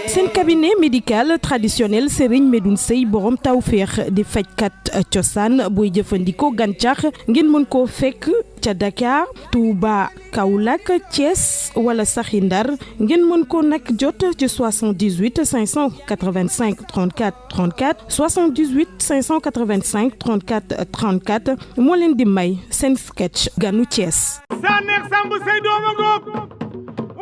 seen cabinet médical traditionnel Serigne Medoune Sey borom tawféex di fajkat cosaan booy jëfandikoo gàncax ngeen mën koo fekk ca Dakar Touba Kaolack Thiès wala saxi Ndar ngeen mën ko nag jot ci 78 585 34 34 78 585 34 34 moo leen di may seen sketch ganu Thiès. sa neex sambu say dooma ngoog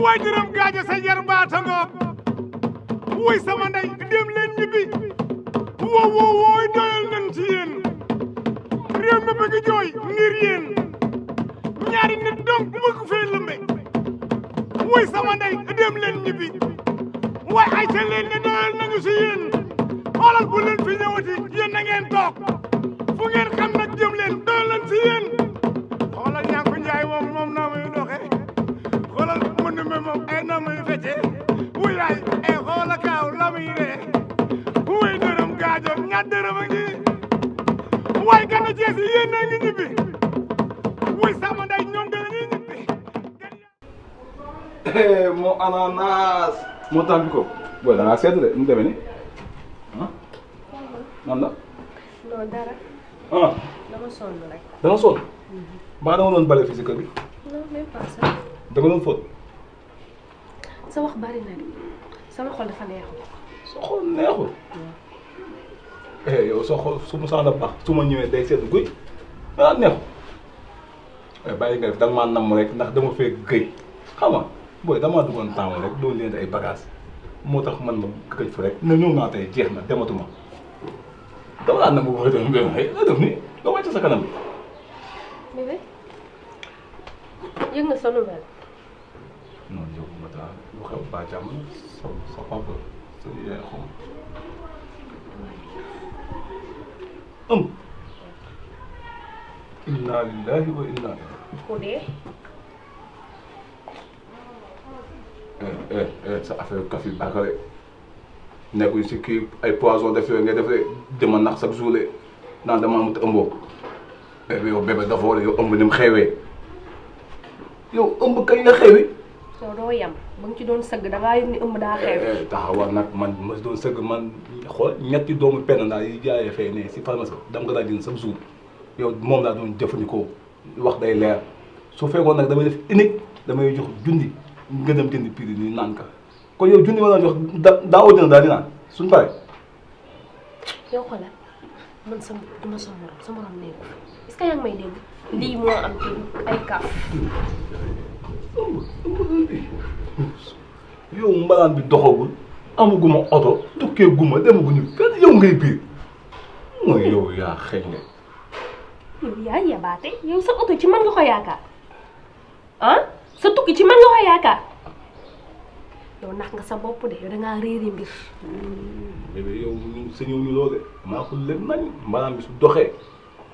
way dërëm gaaja sa jar baata ngoog way sama ndey dem leen ñibbi wooy doyal nañ ci yéen réew mi bëgg jooy ngir yéen ñaari nit donc bëgg fee lëmbe way sama ndey dem leen ñibbi way ay ca leen ne doyal nañu ci yéen xoolal bu leen fi ñëwati yéen na ngeen toog fu ngeen xam nag jëm leen doyal nañ ci yéen xoolal ñànku njaay moom naa muy doxe xoolal mën me moom ay naa muy fecce wuyaay ay xoola kaaw la muy ree wuy dërëm gaajo ñaar dërëm a ngi waay gana Cees yi yéen a ngi ñibbi wuy sama nday ñoom dañuy ñibbi moo ananas moo tax bi ko booy da ngaa seetlu de nu mu demee ni ah nan la non dara ah dama sonn rek. da nga sonn mbaa da nga doon bale fii si kër gi non même pas ça. da nga doon fóot sa wax bari na sama xol dafa neexul. sa xol neexul yow sa xol su ma saan a baax su ma ñëwee day seetlu guy ah neexul bàyyi nga def da nga maa namm rek ndax dama fee gëy xam nga booy damaa duggoon temps rek doon leen ay bagages moo tax man ma gëj fa rek na ñëw naa tey jeex na dematuma dama laa nam wax dëgg def ni nga wàcc sa kanam bi. bébé yëg nga sa nouvelle. non yow ma daal lu xew ba jàmm sa papa sa yaay xaw inna lillahi wa inna ilayhi. ku dee. sa affaire kaf yi baax rek nekkuñ si kii ay poison def yooyu nga def rek dama nax chaque jour naan dama amut ëmboo yow bébé dafa war yow ëmb ni mu xewee yow ëmb kañ la xewi. yow doo yem ba nga ci doon sëgg da ngaa yëg ni ëmb daa xewi. taxawal nag man ma doon sëgg man xool ñetti doomu penn daal yi jaayee fee ne si pharmacie dama ko daan jënd chaque jour yow moom laa doon jëfandikoo wax day leer su fekkoon nag damay def unique damay jox junni nga dem jënd prix nii naan ka kon yow junni ma la jox daawoo jënd daal di naan suñu paree. yow xoolal man duma sa morom nekk est-ce que yaa ngi may dégg lii moo am ci ay kaaf. yow mbalaan bi doxagul amaguma oto tukkee guma demaguñu fenn yow ngay biir mooy yow yaa xëy nga. yow yaa yabaate yow sa oto ci man nga ko yaakaar ah sa tukki ci man nga ko yaakaar yow nax nga sa bopp de yow da ngaa réeri mbir. bébé yow sa ñëw ñu loole maa ko lépp nañ mbalaan bi su doxee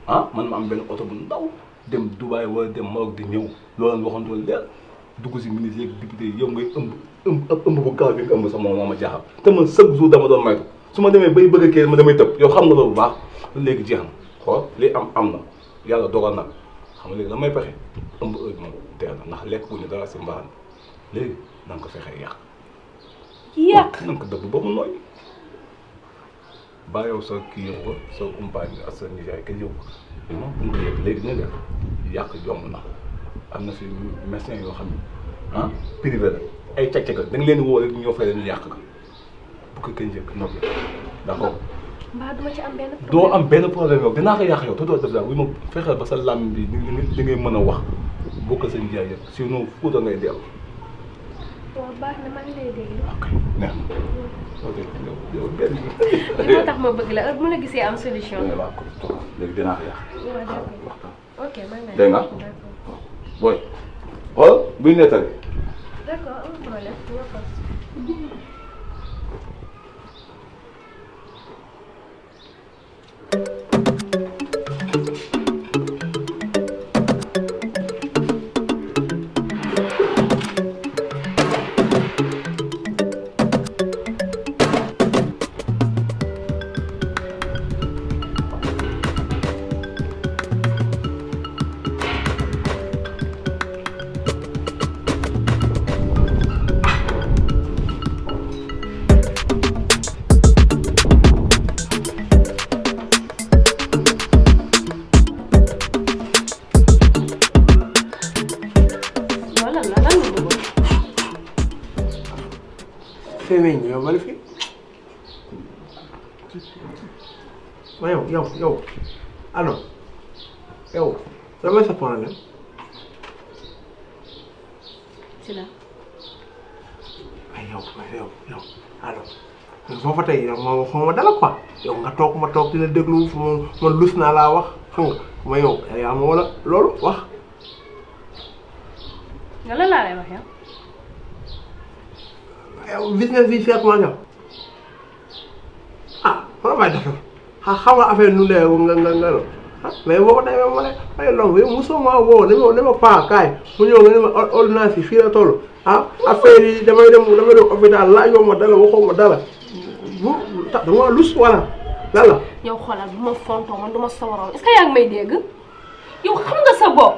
ah man ma am benn oto bu ndaw dem Dubaï wala dem Maroc di ñëw loolu waxoon leer dugg si ministre yeeg député yi yow ngay ëmb bu gaaw bi nga ëmb sax moom moo ma jaaxal te man chaque jour dama doon maytu su ma demee bay bëgg a kii ma damay tëb yow xam nga loolu bu baax léegi jeex na xool li am na yàlla dogal na xam nga léegi la may pexe ëmb heure moom teel na ndax lekk bu ñu dara si mbaxan léegi na nga ko fexee yàq na nga ko dëbb ba mu nooy ba yow sa kii yëngu ko sa umpaañ ak sa nijaay kenn yëngu ko moom bu ñu ko yëg léegi dina def yàq yomb na am na fi médecin yoo xam ne ah privé la ay càq-càq da nga leen di woo rek ñoo fay leen yàq ka bu ko kenn njëkk noppi d'accord. mbaa duma ci am benn problème. doo am benn problème yow dinaa ko yàq yow te doo def daal bu ma fexeel ba sa làmm bi li ngay mën a wax bokk sa nijaay yëpp sinon Fuuta ngay dellu. waaw baax na maa ngi lay déglu. ok neex na ok yow benn. li moo tax ma bëgg la heure bu ma la gisee am solution. waaw kon léegi dinaa ko yàq. waaw d'accord ok maa ngi lay. dégg nga d'accord. booy xool buy nettali. d'accord amul problème ñoo ko. feemeñ yow bali fi ma yow allo yow dama sa problème ci la ay yow allo foofa tey yow ma xaw ma dala quoi yow nga toog ma toog dina déglu man lus naa laa wax xam nga ma yow yaa ma wala loolu wax nga la laa lay wax yow yow business bi fekk ma yow ah wala may def xam nga affaire nu lee nga mais boo ko demee ma ne ay long yow mosoo maa woo ne ma paa kaay mu ñëw nga ne ma ordonnance yi fii la toll affaire yi damay dem hôpital laajoo ma dala waxoo ma dala bu tax dama lus wala lan la. yow xoolal bu ma fontoo man du ma sawaraw est-ce que yaa ngi may dégg yow xam nga sa bopp.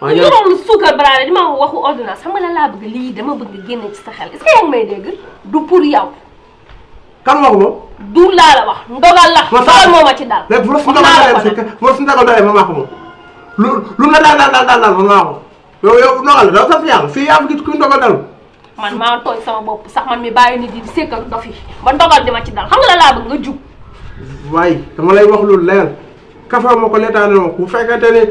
waaw yow yoroon suukar baraale di ma waxu ordonnance xam nga la laa bëgg lii dama bëgg génne ci sa xel est-ce que yaa ngi may dégg du pour yow. kan wax ma. du laa la wax ndogal la. ndogal moo ma ci dal. léegi bu la su ndogal dalee ma maa ko moom lu la daal man maa ko yow ndogal la dafa sant yàlla fii yaa ngi gis kuy ndogal dal. man maa tooñ sama bopp sax man mi bàyyi nit yi di sekkal dof yi ba ndogal di ma ci dal xam nga la laa bëgg nga jug. waaye dama lay wax loolu leer kafa ma ko leetaane ma bu fekkente ne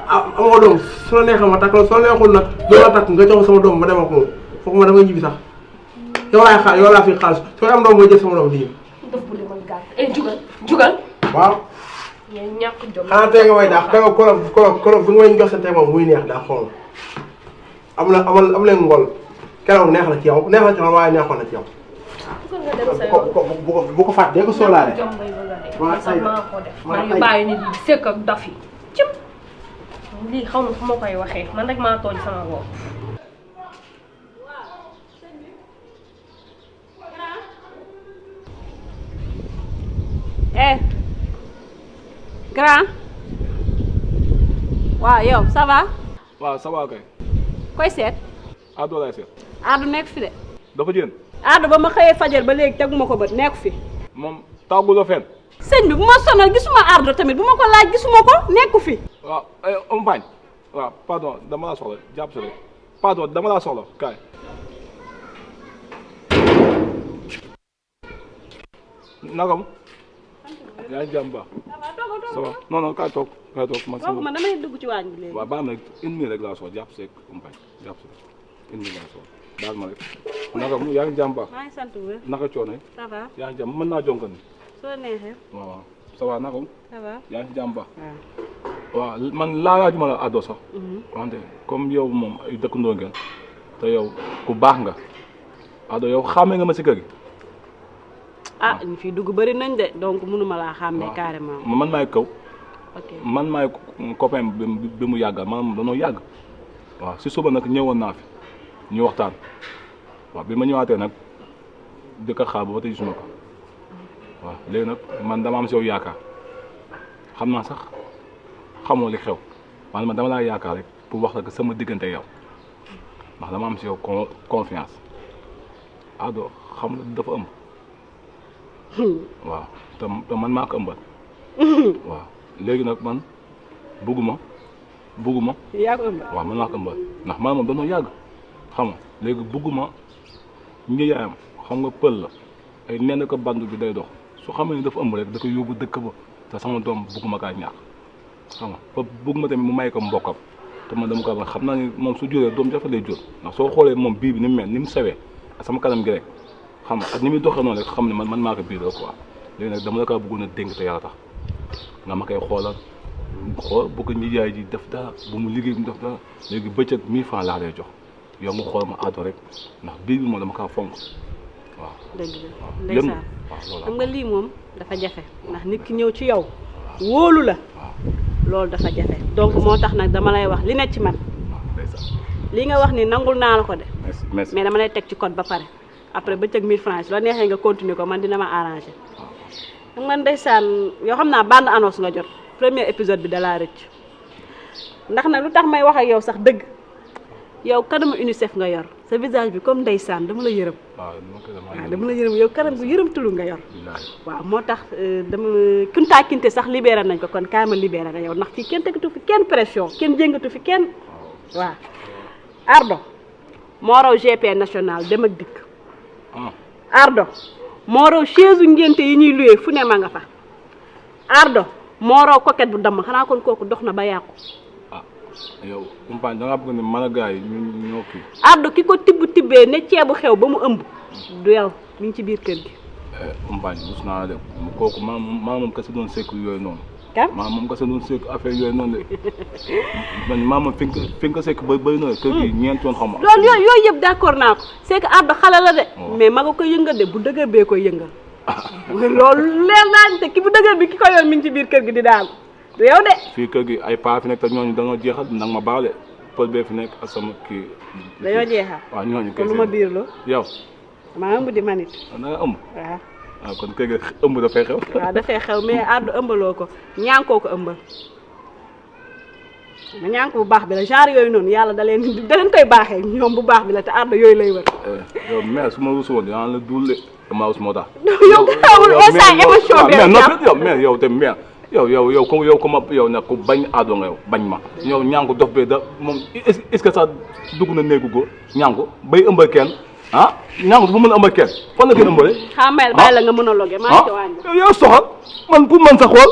amoo doom su la neexee ma takk la soo neexul nag doo la takk nga jox sama doom ma dem ak moom foog ma dama ñibbi sax yow laa fi xaalis sooy am doom mooy jël sama doom di daf bu demal gàtt jugal. waaw. yéen ñàkk jom. xanaa tey nga may daax tey nga korom bi nga may jox sa tey moom muy neex daa xool am leen ngol keroog neex na ci yow waaye neexoon na ci yow. bu ko fàtte dee ko sóolaale. waaw sax maa ko def man yu bàyyi nit yi di sekk ak dof yi cim lii xaw ma fu ma koy waxee man rek maa tooñ sama bopp. grand waaw yow ça va. waaw ça va kay. koy seet. Ado lay seet. Ado nekk fi de. dafa jën. Ado ba ma xëyee fajar ba léegi teguma ko bët nekk fi. moom tàgguloo fenn. sëñ bi bu ma sonal gisuma Ardo tamit bu ma ko laaj gisuma ko nekku fi. waaw Ompagne waaw pardon dama la soxla jàpp si rek pardon dama la soxla kaay. naka mu. yaa ngi jàmm baax. ça va non kaay toog man. ma damay dugg ci waañ bi léegi. waaw baax na une minute rek laa soxla jàpp si rek Ompagne jàpp si rek une minute laa soxla baal ma rek. naka mu yaa ngi jàmm baax. maa ngi sant wér. naka coono yi. ça va. yaa ngi jàmm mën naa jonkan ni. soo neexee. waaw ça va naka mu. ça va. yaa ngi jàmm baax. waaw man laajuma la Ado sax. wante comme yow moom ay dëkkandoo ngeen te yow ku baax nga Ado yow xàmmee nga ma si kër gi. ñu fiy dugg bëri nañ de donc mënuma laa xàmmee carrément. man maay kaw. ok man maay copain bi mu yàggal maanaam danoo yàgg. waaw si suba nag ñëwoon naa fi ñu waxtaan waaw bi ma ñëwaatee nag di ko xaar ba tey gisuma ko waaw léegi nag man dama am si yow yaakaar xam naa sax xamoo li xew waaye man dama laa yaakaar rek pour wax la que sama diggante yow ndax dama am si yow confiance Ado xam nga dafa ëmb. waaw te man maa ko ëmbal. waaw léegi nag man bugguma. yaa ko ëmbal waaw man maa ko ëmbal ndax man moom dañoo yàgg xam nga léegi bugguma ñi yaayam xam nga pël la ay nenn ko bandu bi day dox su xamee ni dafa ëmb rek da ko yóbbu dëkk ba te sama doom bugguma kaa ñaax xam nga ba bugguma tamit mu may ko mbokkam te man dama ko wax xam naa ni moom su juree doom jafe lay jur ndax soo xoolee moom bii bi ni mu mel ni mu sewee ak sama kanam gi rek xam nga ak ni muy doxee noonu rek xam ne man maa ko biir la quoi léegi nag dama la kaa bëggoon a dénk te yàlla tax nga ma koy xoolal bu ko ñi yaay ji def dara bu mu liggéey bu mu def dara léegi bëccëg 1000 francs laa lay jox yow nga xool ma Ado rek ndax biir bi moom dama kaa fonk waaw. dëgg la ndeysaan xam nga lii moom dafa jafe ndax nit ki ñëw ci yow wóolu la loolu dafa jafe donc moo tax nag dama lay wax li nekk ci man li nga wax ni nangul naa la ko de mais dama lay teg ci code ba pare après bëccëg 1000 francs la neexee nga continuer ko man dina ma arrangé xam nga ndeysaan yoo xam naa bande annonce nga jot premier épisode bi dalaa rëcc ndax nag lu tax may wax ak yow sax dëgg yow kanamu UNICEF nga yor sa visage bi comme ndeysaan dama la yërëm waaw dama la yërëm yow kanam bu yërëm tulu nga yor waaw moo tax dama Kunta Kinte sax libéré nañ ko kon kaay ma libéré na yow ndax fii kenn tegatu fi kenn pression kenn jéngatu fi kenn waaw Ardo moo raw GP national dem ak dikk Ardo moo raw chaise ngénte yi ñuy luwee fu ne ma nga fa Ardo moo raw coquette bu damm xanaa kon kooku dox na ba yàqu. ah yow compagne da ngaa bëgg ne man a gars yi ñoo kii. Ardo ki ko tibbee ne ceebu xew ba mu ëmb du yow mi ngi ci biir kër gi. compagne mos naa la dem kooku maa moom kese doon sekk yooyu noonu. kan maa moom kese doon sekk affaire yooyu noonu de man maa moom fi nga sekk ba bëri na kër gi ñeent yoon xam nga. loolu yooyu yëpp d'accord naa ko c'est que Ardo xale la de. mais ma nga koy yëngal de bu dëgër bee koy yëngal. loolu leer naa te ki bu dëgër bi ki ko yoon mi ngi ci biir kër gi di daal du yow de. fii kër gi ay paa fi nekk te ñooñu dañoo jeexal nag ma baale pël bee fi nekk ak sama kii. dañoo jeexal waaw ñooñu kese kon lu ma biir loo. yow. maa ëmb di manit. da nga ëmb. waaw. waaw kon kër gi ëmb dafay xew. waaw dafay xew mais Ardo ëmbaloo ko ñaankoo ko ëmbal. ma ñànk bu baax bi la genre yooyu noonu yàlla da leen koy baaxee ñoom bu baax bi la te Ardo yooyu lay wër. yow mais su ma rusu woon dinaa la duule damaa rus moo tax. yow xawul instant émotion bi yow mais yow te mais yow comme yow nag ku bañ Ardo nga yow bañ ma. yow ñànku dof bee da moom est-ce que sax dugg na néegu góor ñànku bay ëmbal kenn ah ñànku dafa mën a ëmbal kenn fan la kenn ëmbale. xamal bàyyi la nga mën a loge maa ngi ci wàññi. yow soxal man pour man sa xool.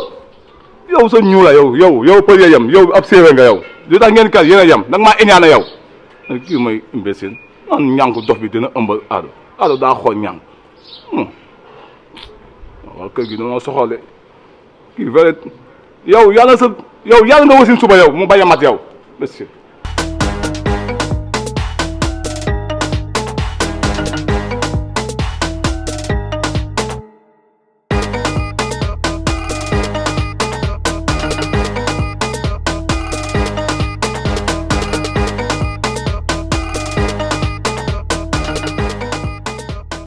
yow sa ñuula yow pël ya yem yow ab séeréer nga yow li tax ngeen kar yéen a yem nag maa iñaana yow kii mooy imbécile man ñànku dof bi dina ëmbal Ardo daa xool ñànk waaw kër gi dama soxale kii vrai yow yàlla nga wasin suba yow mu bañ a mat yow monsieur